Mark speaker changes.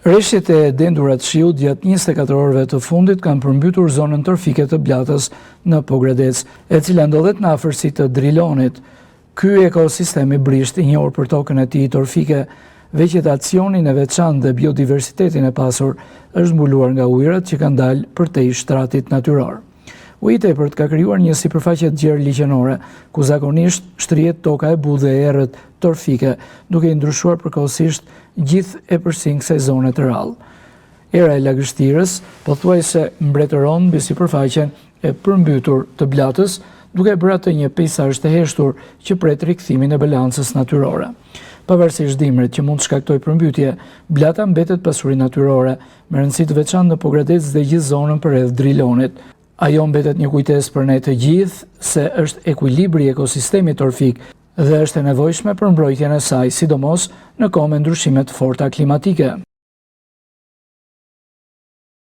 Speaker 1: Reshjet e dendura të shiut gjatë 24 orëve të fundit kanë përmbytur zonën torfike të Blatës në Pogradec, e cila ndodhet në afërsi të Drilonit. Ky ekosistem i brishtë, i njohur për tokën e tij torfike, vegjetacionin e veçantë dhe biodiversitetin e pasur, është mbuluar nga ujërat që kanë dalë përtej shtratit natyror. Uji i tepërt ka krijuar një sipërfaqe të gjerë liqenore, ku zakonisht shtrihet toka e butë dhe e errët torfike, duke i ndryshuar përkohësisht gjithë epërsinë kësaj zone të rrallë. Era e lagështirës pothuajse mbretëron mbi sipërfaqen e përmbytur të Blatës, duke e bërë atë një peisazh të heshtur që pret rikthimin e balancës natyrore. Pavarësisht dimrit që mund të shkaktojë përmbytje, Blata mbetet pasuri natyrore, me rëndësi të veçantë në Pogradec dhe gjithë zonën përreth Drilonit. Ajo mbetet një kujtesë për ne të gjithë se është ekuilibri i ekosistemit torfik dhe është e nevojshme për mbrojtjen e saj, sidomos në kohë me ndryshime të forta klimatike.